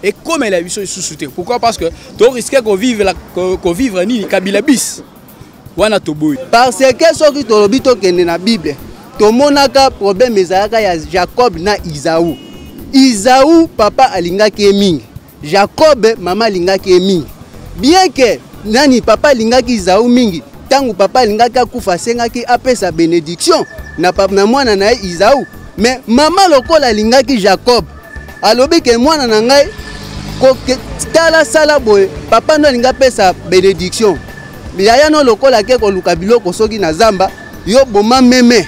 Ekomela biso lisusu te. Pourquoi? Parce que to risque kovivre kovivre nini, Kabila bis wana, toboyi. Parce que soki tolobi tokende na Bible, tomonaka problème ezalaka ya Jacob na Isau. Isau, papa alingaki ye mingi. Jacob, mama alingaki ye mingi. Bien que nani, papa alingaki Isau mingi, ntango papa alingaki akufa, asengaki apesa bénédiction na mwana na ye Isau. Mais mama, lokola alingaki Jacob, alobi ke mwana na ngai, tala, sala boye. Papa ndo alingi apesa bénédiction, yaya no lokola ake koluka biloko soki na zamba, yo boma meme,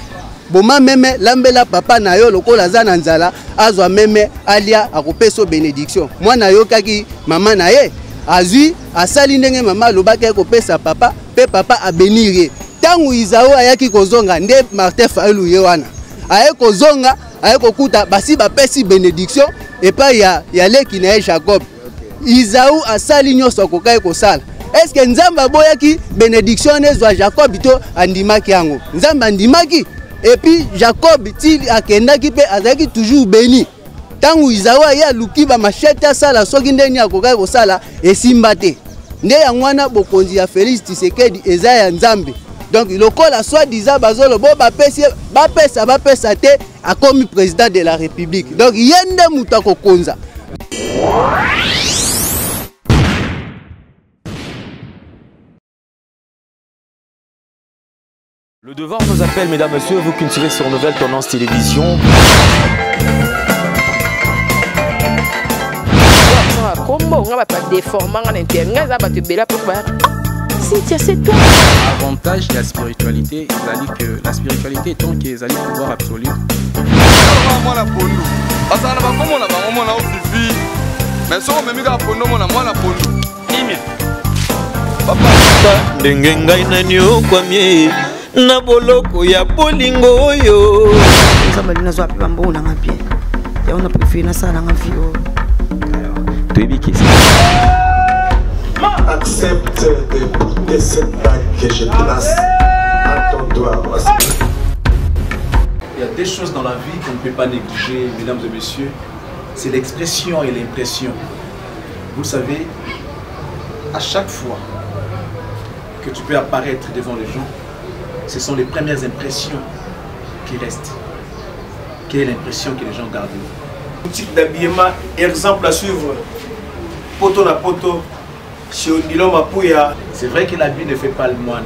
boma meme, lambela papa na yo, lokola aza na nzala, azwa meme alia, akopesa yo bénédiction. Mwana ayokaki mama na ye, azwi, asali ndenge mama alobaki, aye kopesa papa, mpe papa abénir ye. Ntango Izao ayaki kozonga, nde Martin Fayulu ye wana aye kozonga, aye kokuta basi bapesi bénédiction epai ya leki na ye Jacob. Izau asali nyonso akokaki kosala. Est-ce Nzambe aboyaki bénédiction wana ezwa Jacob to andimaki yango? Nzambe andimaki. Et puis Jacob ti akendaki mpe azalaki toujours béni. Ntango Izau aye, aluki bamachete, asala soki ndeni akokaki kosala, esimba te. Nde yango wana bokonzi ya Félix Tshisekedi eza ya Nzambe. Donc lokola soi-disant bazoloba oyo bapesi, bapesa, bapesa te, akomi président de la République, donc ye nde moto akokonza. Le devoir nous appelle, mesdames, messieurs, vous qui nous suivez sur Nouvelle Tendance Télévision. Kombo nga, bato badeforma nga na inter, nga eza bato ebele mpo ba Cynthia, c'est toi. Avantage ya spiritualité ezali que la spiritualité étant que ezali pouvoir absolu. Mwana pondu bazala na bakombo na bango, mwana ofifi, mais soki omemi kaka pondu, omona mwana pondu kimia. Ndenge ngai naniokwami na boloko ya bolingo oyo. Nzambe alingi nazwa mpe bambongo nanga bien, yango na préféré nasala nanga vie oyo. Toyebi ke Accepte de porter cette bague que je place à ton doigt. Il y a des choses dans la vie qu'on ne peut pas négliger, mesdames et messieurs. C'est l'expression et l'impression. Vous le savez, à chaque fois que tu peux apparaître devant les gens, ce sont les premières impressions qui restent. Quelle est l'impression que les gens gardent? Boutique d'habillement, exemple à suivre. Poto na poto, chez Odilon Mapuya. C'est vrai que l'habit ne fait pas le moine,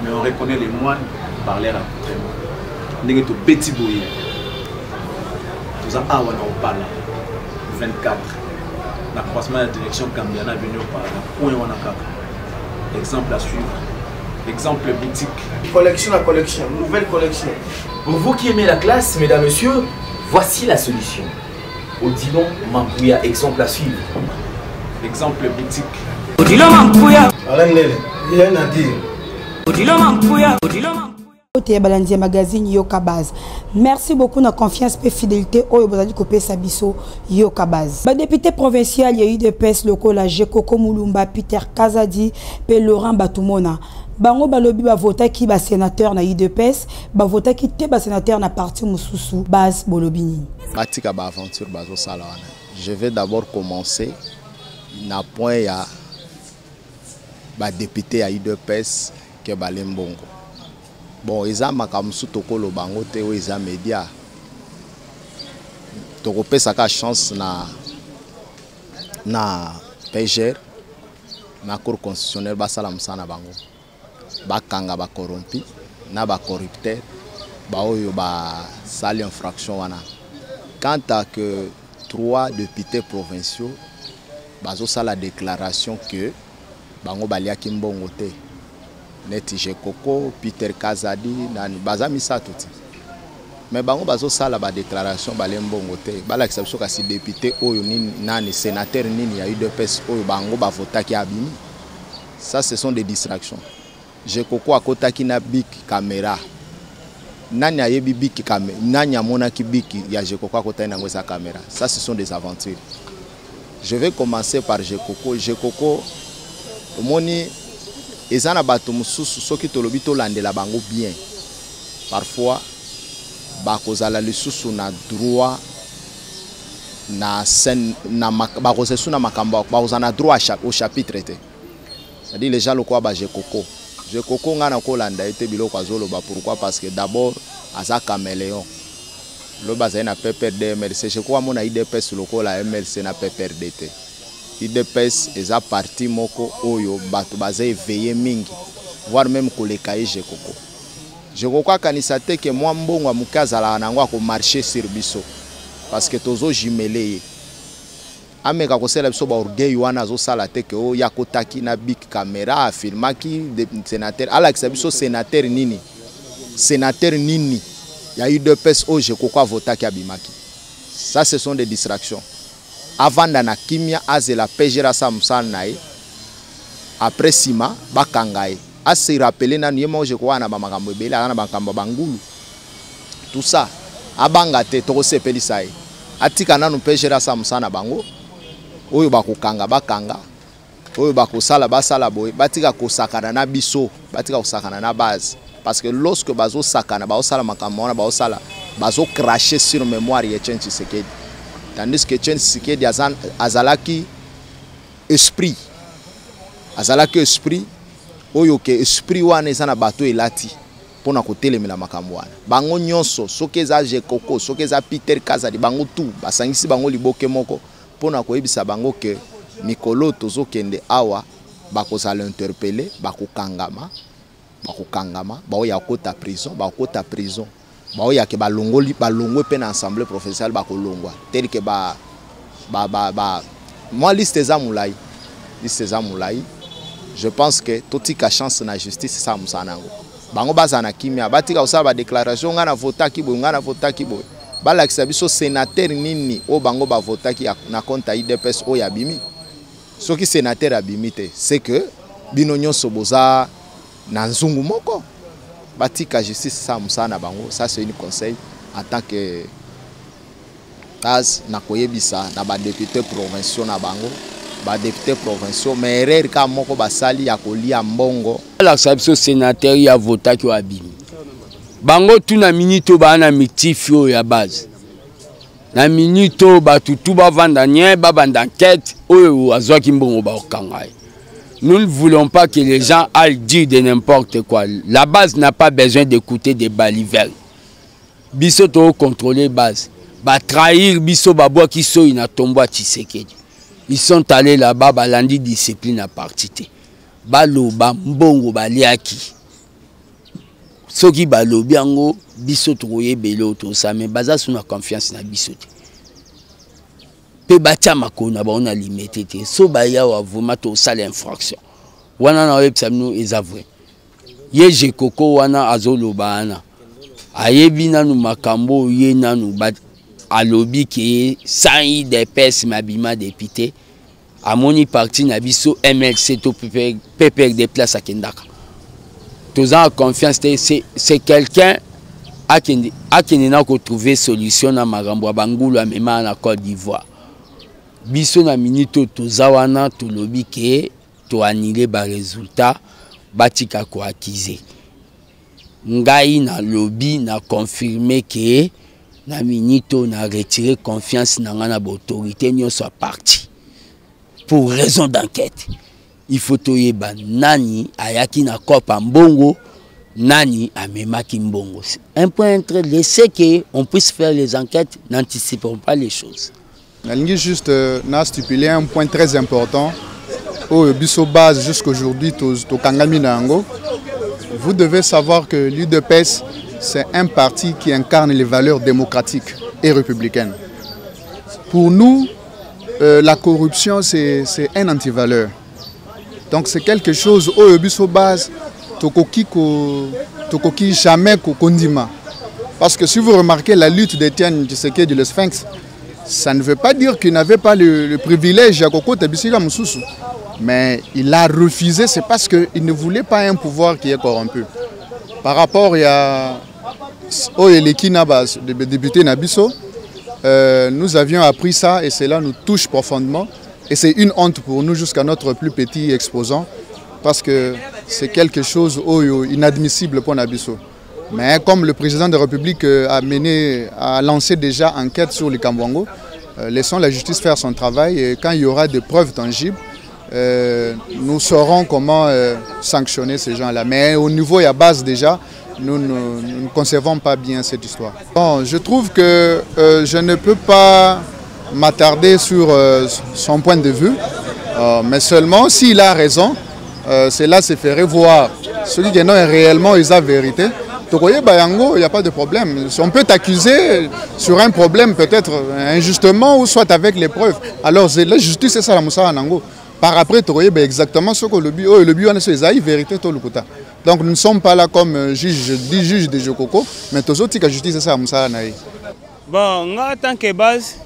mais on reconnaît les moines par leur accoutrement. Ndenge tobeti boye, toza awa na Opala 24, na croisement ya direction Gambiana avenue Opala, na coin wana kaka. Exemple à suivre, exemple boutique. Collection à collection, nouvelle collection. Pour vous qui aimez la classe, mesdames, messieurs, voici la solution. Odilon Mampouya, exemple à suivre. Exemple boutique. Odilon Mampouya. Alain Lele, rien à dire. Odilon Mampouya. Odilon Mampouya. Ote balandi ya magazine Yoka Base, merci beaucoup na confiance mpe fidélité oyo bozali kopesa biso Yoka Base. Badéputé provincial ya UDPS lokola Jekoko Mulumba, Peter Kazadi mpe Laurent Batumona, bango balobi bavotaki basénateur na UDPS, bavotaki te basénateur na parti mosusu. Base, bolobi nini? Batika baaventure bazosala wana. Je vais d'abord commencer na point ya badéputé ya UDPS ke bale mbongo. Bon, eza makambo mosusu tokoloba yango te, oyo eza média. Tokopesaka chance na PGR, na Cour constitutionnelle, basala mosala na bango, bakanga bacorrompi na bacorrupteur baoyo basali infraction wana. Quant à que trois députés provinciaux bazosala déclaration que bango baliaki mbongo te, neti Jekoko, Peter Kazadi, nani, baza misato ti, mais bango bazosala badéclaration balie mbongo te. Balakisa biso kasi député oyo nini, nani, sénateur nini ya UDPS oyo bango bavotaki abimi. Ça, ce sont des distractions. Jekoko akotaki na bic caméra. Nani ayebi bic? Nani amonaki bic ya Jekoko akotaki nango eza caméra? Ça, ce sont des aventures. Je vais commencer par Jekoko. Jekoko, omoni, eza na bato mosusu, soki tolobi tolandela bango bien, parfois bakozala lisusu na droit. na scène na bakozala su na makambo bakozala na droit au chapitre te. C'est-à-dire les gens lokola ba Jekoko. Jekoko nga nakolanda ye te biloko azoloba. Pourquoi? Parce que d'abord aza caméléon. Lobi azali na PPRD MLC. Jekoko amona UDPS lokola MLC na PPRD te. UDPS eza parti moko oyo bato baza éveillé mingi, voire même koleka ye Jekoko. Jekoko akanisa te ke mwa mbongo ya moke azalaka na yango akomarche sur biso parce que tozo jumele ye. Ameka kosala biso ba orgueil wana azosala te ke oyo akotaki na big camera afilmaki sénateur, alakisa biso sénateur nini, sénateur nini ya UDPS oyo Jekoko avotaki abimaki. Ça ce sont des distractions. Avanda na kimia, azela PGR asala mosala na ye, après sima bakanga ye. Ase rappeler nanu ye moko Jekoko na ba makambo ebele, aza na makambo ya bangulu tout ça, abanga te, tokosepelisa ye. Atika nanu PGR asala mosala na bango, oyo bakokanga bakanga, oyo bakosala basala boye, batika kosakana na biso, batika kosakana na base. Parce que lorsque bazosakana, bazosala makambo wana, bazosala, bazocracher sur mémoire ya Etienne Tshisekedi. Tandis que Etienne Tshisekedi azalaki esprit, azalaki esprit oyo ke esprit wana eza na bato elati mpona kotelemela makambo wana. Bango nyonso, soki eza Jekoko, soki eza Peter Kazadi, bango tout basangisi bango liboke moko mpona koyebisa bango ke mikolo tozokende awa bakozala interpellé, bakokangama, bakokangama, baoya kota prison, bakota prison, baoya ke balongoli, balongwe pe na assemblée provinciale, bakolongwa tel que ba, ba, ba, ba, moi liste eza molai, liste eza molai. Je pense que totika chance na justice sa mosala nango. Bango bazala na kimia, batika kosala ba déclaration nga na votaki boye, nga na votaki boye. Balakisa biso sénateur nini oyo bango bavotaki na compte ya UDPS oyo abimi. Soki sénateur abimi te, c'est que bino nyonso boza na nzungu moko. Batika justice sa mosala na bango. Ça c'est une conseil en tant que base na koyebisa na ba députés provinciaux na bango, ba députés provinciaux, mais erreur ka moko basali ya kolia mbongo. Alakisa biso sénateur ya votaki oyo abimi. Bango tu na minute oyo baa na mitif oyo ya base. Na minute oyo bato tu bavanda nye, babanda enquête oyo azwaki mbongo bakokanga ye. Nous ne voulons pas que les gens aillent dire de n'importe quoi. La base n'a pas besoin d'écouter des balivernes. Biso to contrôler base. Ba trahir biso ba bwaki soyi na tombo ya Tshisekedi. Ils sont allés là-bas balandi discipline à parti te. Baloba mbongo baliaki. Soki balobi yango biso tokoyebela oyo tosala, mais baza sous na confiance na biso te. Pe batia makolo na bango na limete te. So baya wa vraiment tosala infraction. Wana na oyebisa bino eza vrai. Ye Jekoko wana azoloba wana. Ayebi nanu makambo ye nanu ba, alobi ke sans UDPS mabima député. Amoni parti na biso MLC to PPRD place akendaka. Toza en confiance te, c'est quelqu'un akende, akende na ko trouver solution na makambo ya bangulu amema na Côte d'Ivoire. Biso na minute oyo toza wana tolobi ke to annuler ba résultats, batika ko accuser. Ngai na lobi na confirmer ke na minute oyo na retirer confiance na nga na ba autorité nyonso ya parti pour raison d'enquête. Il faut toyeba nani ayaki na kopa mbongo, nani amemaki mbongo. Un point entre laisser que on puisse faire les enquêtes, n'anticipons pas les choses. Nalingi juste na stipuler un point très important oyo biso base jusqu'aujourd'hui tokangami na yango. Vous devez savoir que l'U D P S, c'est un parti qui incarne les valeurs démocratiques et républicaines. Pour nous, la corruption, c'est un antivaleur. Donc c'est quelque chose oyo biso base tokoki ko, tokoki jamais ko kondima. Parce que si vous remarquez la lutte d'Étienne Tshisekedi, le Sphinx, ça ne veut pas dire qu'il n'avait pas le privilège ya kokota bisika mosusu. Mais il a refusé, c'est parce qu'il ne voulait pas un pouvoir qui est corrompu. Par rapport à oyo eleki na ba député na biso, nous avions appris ça et cela nous touche profondément. Et c'est une honte pour nous jusqu'à notre plus petit exposant, parce que c'est quelque chose oyo inadmissible pour na biso. Mais comme le président de la République a lancé déjà enquête sur le Kambwango, Laissons la justice faire son travail et quand il y aura des preuves tangibles, nous saurons comment sanctionner ces gens-là. Mais au niveau et à base déjà, nous ne, nous ne concevons pas bien cette histoire. Bon, je trouve que je ne peux pas m'attarder sur son point de vue, mais seulement s'il a raison, cela se ferait voir. Celui qui est réellement est la vérité. Tokoyeba yango, il n'y a pas de problème. On peut t'accuser sur un problème peut-être injustement ou soit avec les preuves. Alors la justice, c'est ça la moussa nango. Par après, tokoyeba exactement ce que le but, oh, le but, on est vérité to lukuta. Donc nous ne sommes pas là comme juge, dit juge de Gecoco, mais tozotika justice, c'est ça la moussa naï. Bon, nga tant que base,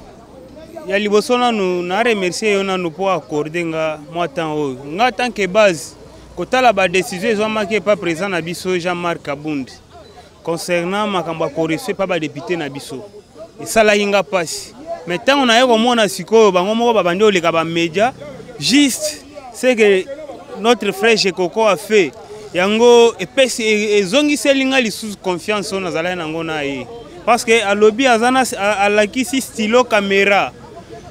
ya liboso nanu na remercier yo nanu po accorder nga mwa temps oyo. Nga tant que base, kotala ba décision ezwamaki epa président na biso Jean-Marc Kabund concernant makambo ya corruption epa ba député na biso. Esalaki nga pasi. Mais ntango naye komona sikoyo bango moko babandi koleka ba média, juste ce que notre frère Gecoco a fait, yango epesi ezongiseli nga lisusu confiance oyo nazalaki nango na ye. Parce que alobi aza na, alakisi stylo caméra.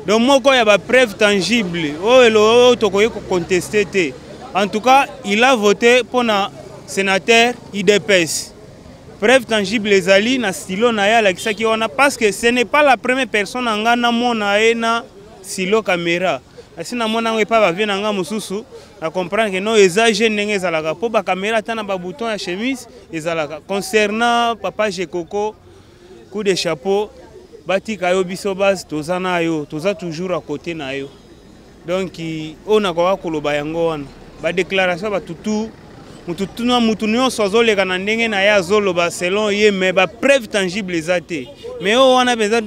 Donc moko ya ba preuve tangible oyo elo oyo tokoki ko contester te. En tout cas, il a voté pour na sénateur UDPS. Preuve tangible ezali na stylo na ye alakisaki wana parce que ce n'est pas la première personne nga na mona ye na stylo caméra. Asi na mona ngo epa ba vie na nga mosusu, na comprendre que non eza jeune ndenge ezalaka po ba caméra ata na ba bouton ya chemise ezalaka. Concernant papa Gecoco, coup de chapeau, batika yo biso base toza na yo, toza toujours à côté na yo. Donc oyo nakoka koloba yango wana ba déclaration ba tutu mutu tuna mutu nyonso azoleka na ndenge na ye azoloba selon ye, mais ba preuve tangible eza te. Mais oyo wana mpenza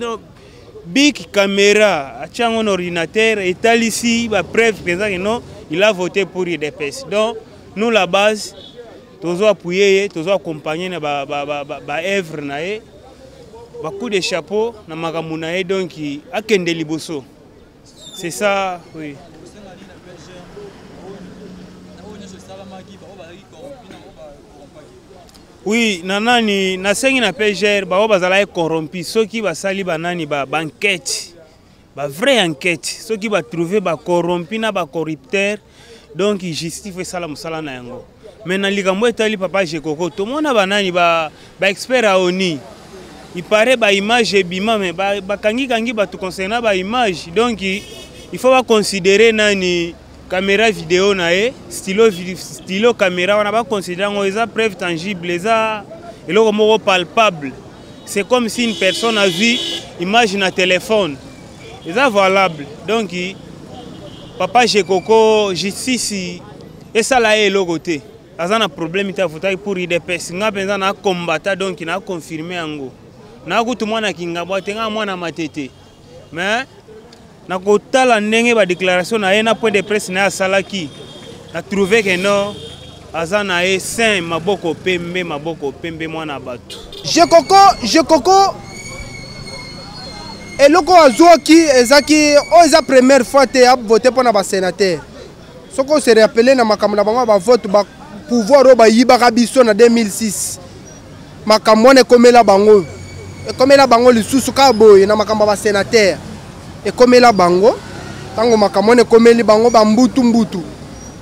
big caméra atia yango na ordinateur etalisi ba preuve mpenza que non, il a voté pour UDPS. Donc nous la base tozo appuyer ye, tozo accompagner na ba œuvre na ye, ba coup de chapeau na makambo na ye, donc akende liboso. C'est ça, oui. Oui, na nani, nasengi na PGR, ba oyo bazalaki corrompu, soki basali ba nani, ba, ba enquête, ba vraie enquête, soki ba trouver ba corrompu na ba corrupteur, donc justice esala mosala na yango. Mais na likambo etali papa Gecoco, tomona ba nani, ba, ba expert ya ONU. Il paraît ba image ebima, mais ba, ba kangi kangi bato concernant ba image. Donc il faut ba considérer nani caméra vidéo na ye, stylo caméra wana ba considérer yango eza preuve tangible, eza eloko moko palpable. C'est comme si une personne a vu image na téléphone. Eza valable. Donc papa Gecoco justice esala ye eloko te. Aza na problème te, avotaki pour UDPS. Nga mpenza na combattant, donc na confirmer yango. Na kutu mwana Kingabwa te, nga mwana Matete. Mais na kotala ndenge ba déclaration na ye na point de presse na ye asalaki, na trouver que non, aza na ye saint, maboko pembe, maboko pembe mwana bato. Gecoco, Gecoco, eloko azwaki ezaki oyo eza première fois te a voter mpona ba sénateur. Soki o se rappeler na makambo na bango ya ba vote, ba pouvoir oyo bayibaka biso na 2006, makambo wana ekomela bango, ekomela bango lisusu kaka boye na makambo ya ba sénateur, ekomela bango. Ntango makambo wana ekomeli bango ba mbutu mbutu,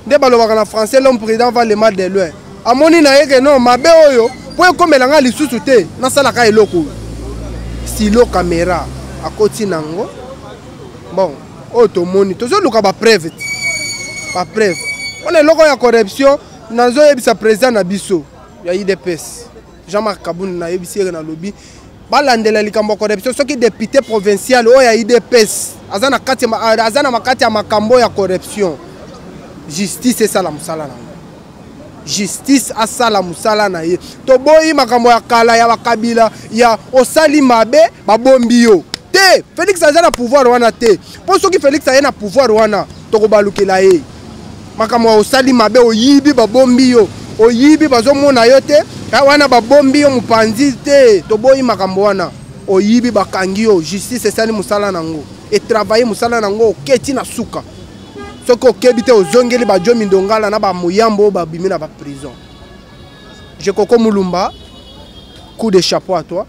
nde balobaka na français l'homme prudent va le mal de loin. Amoni na ye ke non, mabe oyo po ekomela nga lisusu te, nasalaka eloko oyo. Stylo caméra akoti nango. Bon, oyo tomoni tozoluka ba preuve te, ba preuve mpona eloko ya corruption. Nazoyebisa président na biso ya UDPS Jean-Marc Kabund, nayebisi ye, nalobi balandela likambo ya corruption. Soki député provincial oyo ya UDPS aza na kati ya, aza na makati ya makambo ya corruption, justice esala mosala na yango. Justice asala mosala na ye. Toboyi makambo ya kala ya bakabila ya osali mabe babombi yo te. Félix aza na pouvoir wana te, mpo soki Félix aye na pouvoir wana tokobalukela ye. Makambo ya osali mabe, oyibi babombi yo, oyibi bazomona yo te, wana babombi yo mopanzi te. Toboyi makambo wana. Oyibi bakangi yo, justice esali mosala nango, etravaille mosala nango, oketi na suka. Soki okebi te ozongeli ba Jomi Ndongala na ba Muyambo oyo babimi na ba prison. Gecoco Mulumba, coup de chapeau à toi.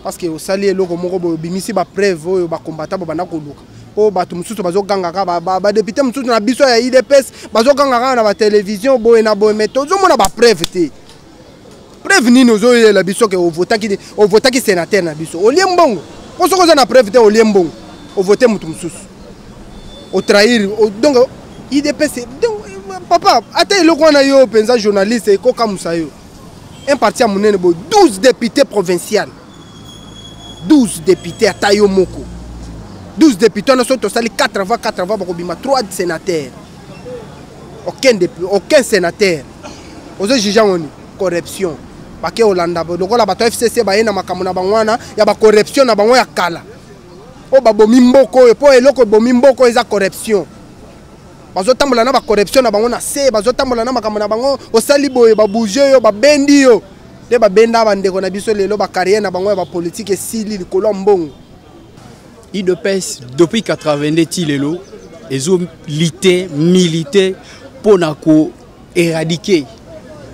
Parce que osali eloko moko boye, obimisi bapreuve oyo bakombata babanda koluka. Mpo bato mosusu bazoganga kaka, badepute mosusu na biso ya UDPS bazoganga kaka na batelevizio boye na boye, mais tozomona bapreuve te. Preuve nini ozoyela biso ke ovotaki, ovotaki sénateur na biso, olie mbongo? Mpo soki oza na preuve te, olie mbongo, ovote moto mosusu, otrahir. Donc UDPS, donc papa, ata eloko wana yo mpenza journaliste ekokamusa yo. Un parti ya monene boye, 12 députés provincial, 12 députés, ata yo moko 12 députés wana, soki tosali 4 voix, 4 voix, bakobima 3 sénateurs. Aucun député, aucun sénateur. Ozojuge yango ni corruption. Bake olanda lokola bato ya FCC baye na makambo na bango wana ya bacorruption na bango ya kala oyo babomi mboka oyo. Mpo eloko ebomi mboka oyo eza corruption. Bazotambola na bacorruption na bango na se, bazotambola na makambo na bango. Osali boye, babouge yo, babendi yo nde babenda bandeko na biso. Lelo bacarrière na bango ya bapolitike esili likolo ya mbongo. UDPS depuis 82 ti lelo ezolite milite mpona koéradiquer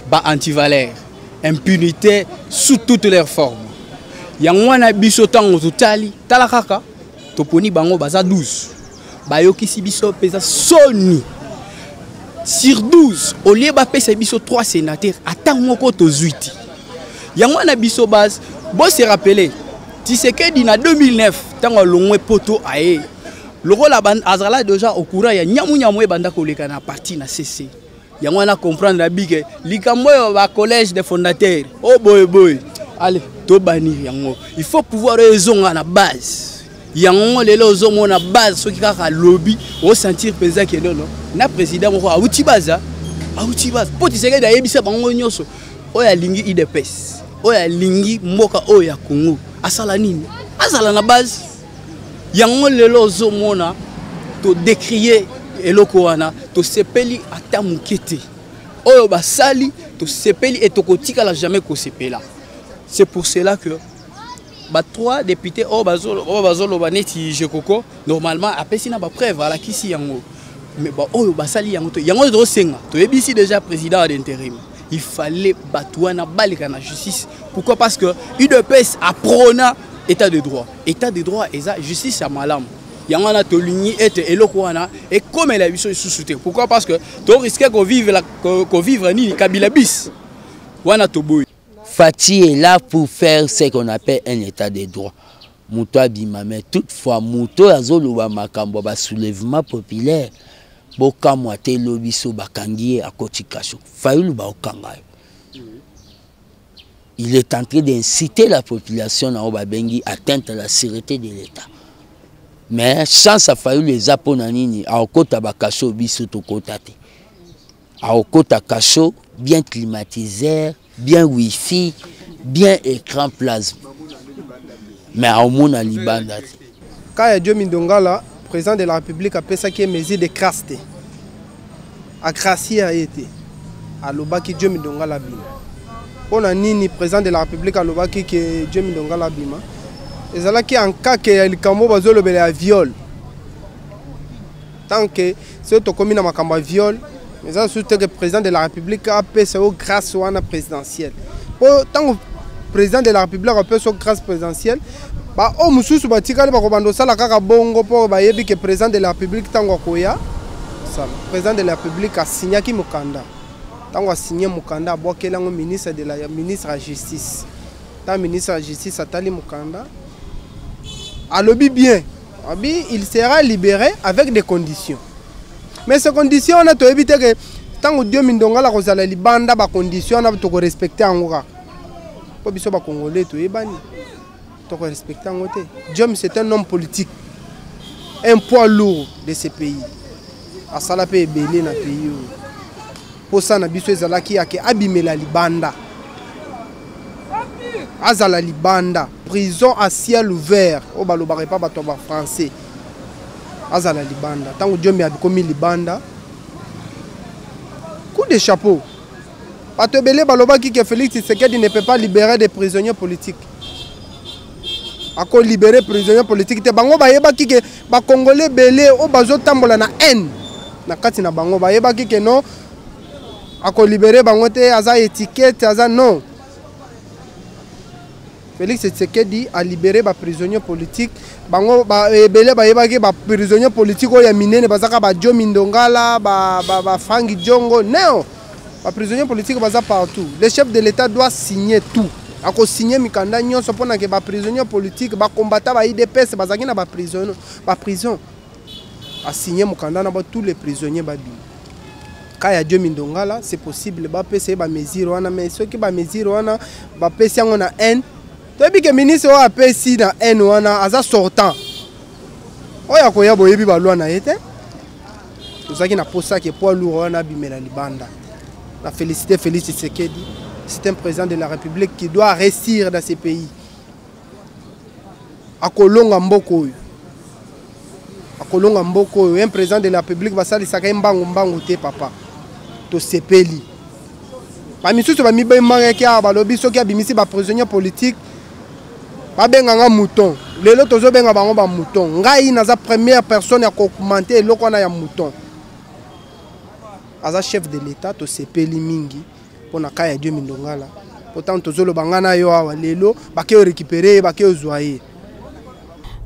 ba-antivaleur, impunité sous toutes leurs formes. Yango wana biso ntango totali, tala kaka toponi bango baza 12, bayokisi biso mpenza soni. Sur 12, au lieu bapesa biso 3 sénateurs, ata moko tozwi te. Yango wana biso base bose rappeler Tshisekedi na 2009, ntango alongwe poto, aye lokola azala déjà au courant ya nyamunyamu ebanda koleka na parti na CC. Yango wana comprendre abike likambo oyo bacollège des fondateurs oyo boye boye, ale tobanir yango. Il faut pouvoir oyo ezonga na base. Yango lelo ozomona base, soki kaka alobi, osentir mpenza ke nono na président moko awuti base, awuti base. Mpo Tshisekedi ayebisa bango nyonso, oyo alingi UDPS, oyo alingi mboka oyo ya Congo, asala nini? Azala na base. Yango lelo ozomona todécrie eloko wana, tosepeli ata moke te. Oyo basali, tosepeli e tokotikala jamais kosepela. C'est pour cela que ba trois députés oyo bazoloba neti Jekoko, normalement apesi na bapreuve, alakisi yango, mais baoyo basali yango te. Yango tozosenga, toyebisi déjà président d'intérim, il fallait bato wana baleka na justice. Pourquoi? Parce que UDPS aprona état de droit. État de droit eza justice ya malamu. Yango wana tolingi ete eloko wana ekomela biso lisusu te. Pourquoi? Parce que torisque kovivre nini, Kabila bis wana, toboyi. Fatshi est là pour faire ce qu'on appelle un état de droit. Moto abima, mais toutefois moto azoloba makambo ya basoulèvement populaire, bokamwa te elobi so bakangi ye, akoti kasho. Fayulu baokanga yo. Il est en train d'inciter la population na oyo babengi atteinte à la sûreté de l'État. Mais chance ya Fayulu eza mpona nini? Akokota bakasho, biso tokota te. Akokota kasho bien climatiseur, bien wifi, bien écran plasme, mais aomona libanda te. Cas ya Diomi Ndongala, président de la République apesaki ye mesure de grâce te, agracier ye te. Alobaki Diomi Ndongala abima. Mpo na nini président de la République alobaki ke Diomi Ndongala abima? Ezalaki en cas ke ya likambo bazolobela ya viol. Tant que soki tokomi na makambo ya viol, eza susu te ke président de la République apesa yo grâce wana présidentielle. Mpo ntango président de la République apesa yo grâce présidentielle, baoyo mosusu batikali bakobanda osala kaka bongo, mpo bayebi ke président de la République ntango akoya sala. Président de la République asignaki mokanda. Ntango asigne mokanda, abwakeli yango ministre de la ministre ya justice. Ntango ministre ya justice atali mokanda, alobi bien, abi il sera libéré avec des conditions. Mais ces conditions wana, toyebi te ke ntango Diomi Ndongala kozala libanda, bacondition wana tokorespecte yango kaka? Mpo biso bacongolais toyebani, tokorespecte yango te. Diomi, c'est un homme politique, un poids lourd de ce pays. Asala mpe ebele na pays oyo. Mposa na biso ezalaki yake abimela libanda, azala libanda, prison à ciel ouvert oyo balobaka epa bato ya bafrançais, azala libanda. Ntango Diomi akomi libanda, coup de chapeau. Bato ebele balobaki ke Félix Tshisekedi ne peut pas libérer des prisonniers politiques, akolibere prisonnier politique te. Bango bayebaki ke bacongolais ebele oyo bazotambola na haine na kati na bango, bayebaki ke non, akolibere bango te, aza étiquette, aza non. Félix Tshisekedi a libéré ba prisonniers politiques. Bango ba ebele bayebaki ba prisonniers politiques oyo ya minene bazaka ba Diomi Ndongala, ba ba, ba Franck Diongo. Non. Ba prisonniers politiques baza partout. Le chef de l'État doit signer tout. Ako signer mikanda nyonso pona ke ba prisonniers politiques ba combattants ba UDPS bazaki na ba prison, ba prison. A signer mokanda na ba tous les prisonniers babima. Cas ya Diomi Ndongala, c'est possible bapesa ye ba mesure wana, mais soki ba mesure wana bapesi yango na haine, toyebi ke ministre oyo apesi na haine wana aza sortant, oyo akoya boyebi ba loi na ye te. Tozalaki na posa ke poids lourd wana abimela libanda. Na félicité Félix Tshisekedi, c'est un président de la République qui doit réussir dans ce pays. Akolonga mboka oyo, akolonga mboka oyo. Un président de la République basalisaka ye mbangu mbangu te papa. Tosepeli. Ba misusu ba mibembangaki awa balobi soki abimisi ba prisonniers politiques babenganga mouton. Lelo tozobenga bango ba mouton. Ngai naza première personne ya koaugmenter eloko wana ya mouton. Aza chef de l'État, tosepeli mingi mpona cas ya Diomi Ndongala. Pourtant tozoloba nga na yo awa lelo bake récupérer ye, bake ozwa ye.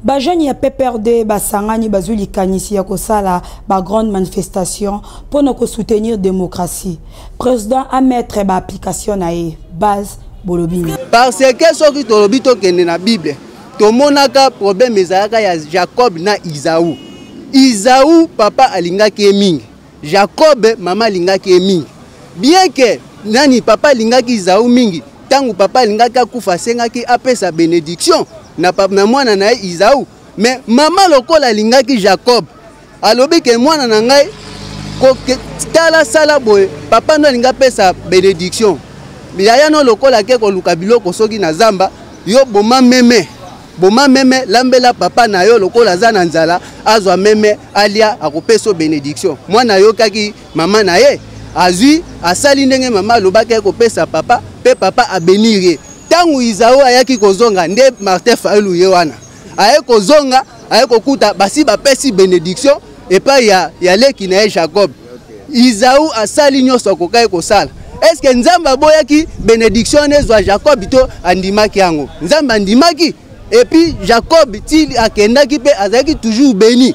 Ba jeunes ya PPRD basangani bazwi likanisi ya kosala ba grande manifestation mpona ko soutenir démocratie. Président a mettre ba application na ye base bolobi. Parce que soki tolobi tokende na Bible, tomonaka problème ezalaka ya Jacob na Isaú. Isaú papa alingaki ye mingi, Jacob mama alingaki ye mingi. Bien que nani papa alingaki Isaú mingi, tangu papa alingaki akufa asengaki apesa bénédiction na na mwana na ye Isaú, mais mama lokola alingaki Jacob alobi ke mwana na ngai tala sala boye, papa ndo alingi apesa bénédiction, yaya no lokola ake koluka biloko soki na zamba, yo boma meme, boma meme, lambela papa na yo lokola aza na nzala, azwa meme alia, akopesa bénédiction. Mwana ayokaki mama na ye, azwi asali ndenge mama alobaki akopesa papa, pe papa abenir ye. Tangu Isaú ayaki kozonga nde Martin Fayulu ye wana aye kozonga, aye kokuta basi bapesi bénédiction epai ya leki na ye Jacob. Isaú asali nyonso akokaki kosala. Est-ce que Nzambe aboyaki bénédiction wana ezwa Jacob to andimaki yango? Nzambe andimaki. Et puis Jacob ti akendaki pe azalaki toujours béni.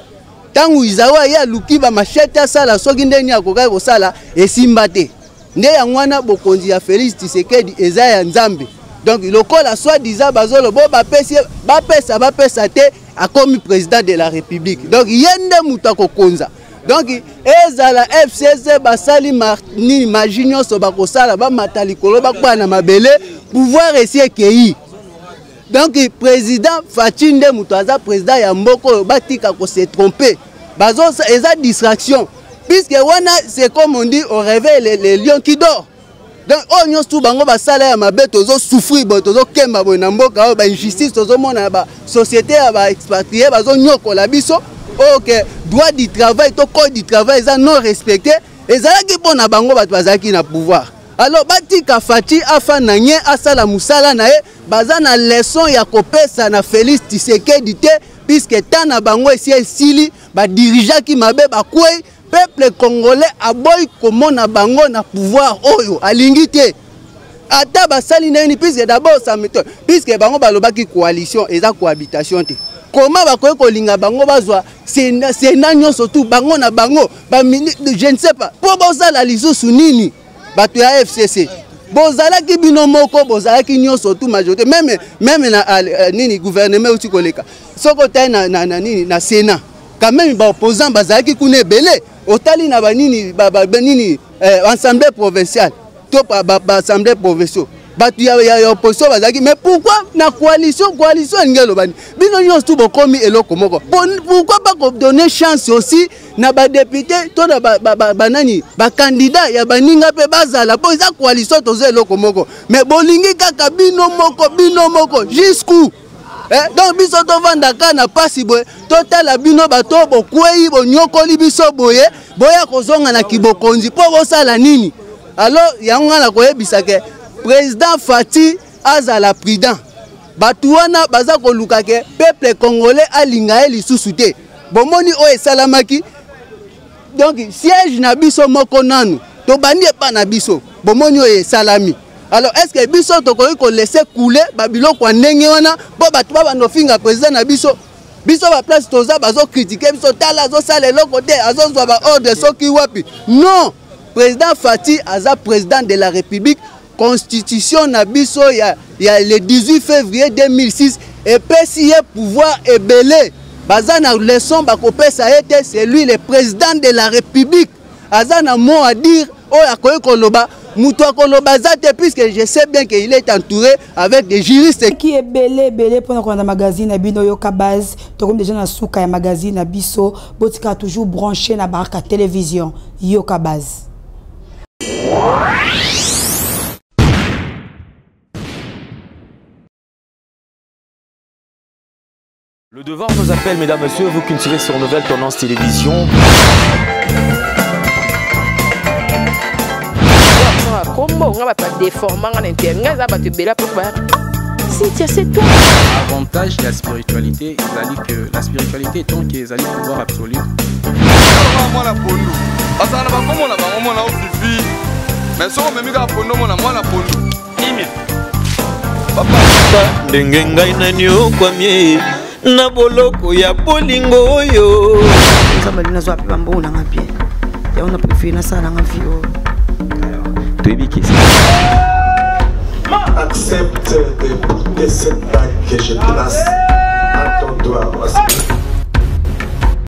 Tangu Isaú aye aluki ba machette asala soki ndeni akokaki kosala esimba te. Nde yango wana bokonzi ya Félix Tshisekedi eza ya Nzambe. Donc lokola soi-disant bazolo bo bapesi bapesa bapesa te akomi président de la République. Donc ye nde moto akokonza. Donc ezala FCC basali nini magie nyonso bakosala bamata likolo bakwa na mabele, pouvoir esi ekei. Donc président Fatshi nde moto aza président ya mboka oyo, batika ko se tromper. Bazo eza distraction. Puisque wana c'est comme on dit, on réveille les lions qui dort. Donc oyo nyonso tu bango basala ya mabe, tozo souffrir boye, tozo kemba boye na mboka oyo, ba injustice tozo mona ba société ya ba expatriés bazo nyokola biso. Oyo ke droit du travail to code du travail eza non respecté, ezalaki mpo na bango bato bazalaki na pouvoir. Alors batika Fatshi afanda nye asala mosala na ye, baza na leçon ya kopesa na Félix Tshisekedi te, puisque temps na bango esi esili, ba dirigeaki mabe bakwei. Peuple congolais aboyi komona bango na pouvoir oyo alingi te. Ata basali ndenge nini, puisque d'abord ça m'étonne, puisque bango balobaki coalition eza cohabitation te. Comment bakoki kolinga bango bazwa Sénat nyonso tout bango na bango ba je ne sais pas po bosala lisusu nini bato ya FCC. Bozalaki bino moko, bozalaki nyonso tout majorité, même na nini gouvernement euti koleka. Soki otali na nini na Sénat, quand même ba opposants bazalaki kuna ebele, otali na ba nini, ba, ba, ba nini assemblée provinciale to ba, ba, ba assemblée provinciale, bato ya opposition bazalaki. Mais pourquoi na coalition, coalition elingi eloba nini? Bino nyonso tu bokomi eloko moko. Pourquoi pas ko donner chance aussi na ba député to na ba, ba, ba, ba nani, ba candidat ya baninga pe bazala, po eza coalition toza eloko moko. Mais bolingi kaka bino moko, bino moko jusqu'où? Donc biso tovanda kaka na pasi boye, totala bino bato bokwei, bonyokoli biso boye, boya kozonga na kibokonzi po bosala nini? Alors yango nga nakoyebisa ke président Fatshi azala prudent. Bato wana baza koluka ke peuple congolais alinga ye lisusu te. Bomoni oyo esalamaki, donc siège na biso moko nanu tobandi epa na biso, bomoni oyo esalami. Alors est ce que biso tokoki kolaisse couler babiloko ya ndenge wana mpo bato babanda ofinga président na biso? Biso baplace toza, bazokritike biso, tala azosala eloko te, azozwa baordre soki wapi. Non, président Fati aza président de la République. Constitution na biso ya le 18 février 2006 epesi ye pouvoir ebele. Baza na leçon bakopesa ye te. C'est lui le président de la République, aza na mot à dire. Oyo akoki koloba, moto akoloba aza te, puisque je sais bien qu'il est entouré avec des juristes. Ki ebele ebele mpona kolanda magazine na bino Yoka Base. Tokomi déjà na suka ya magazine na biso. Botikala toujours branché na Baraka Télévision, Yoka Base. Le devoir nous appelle, mesdames, messieurs, vous qui nous suivez sur Nouvelle Tendance Télévision. Kombo nga bato badeforma nga na inter nga eza bato ebele apo bayaka: "Cynthia, c'est toi." Avantage ya spiritualité ezali que la spiritualité, tant que ezali pouvoir absolu. Mwana pondu bazala na bakombo na bango, mwana ofifi, mais soki omemi kaka pondu, omona mwana pondu kimia. Ndenge ngai naniokwamie na boloko ya bolingo oyo. Nzambe alingi nazwa mpe bambongo nanga bien, yango na préféré nasala nanga vie oyo. Toyebi ke Accepte de porter cette bague que je place à ton doigt.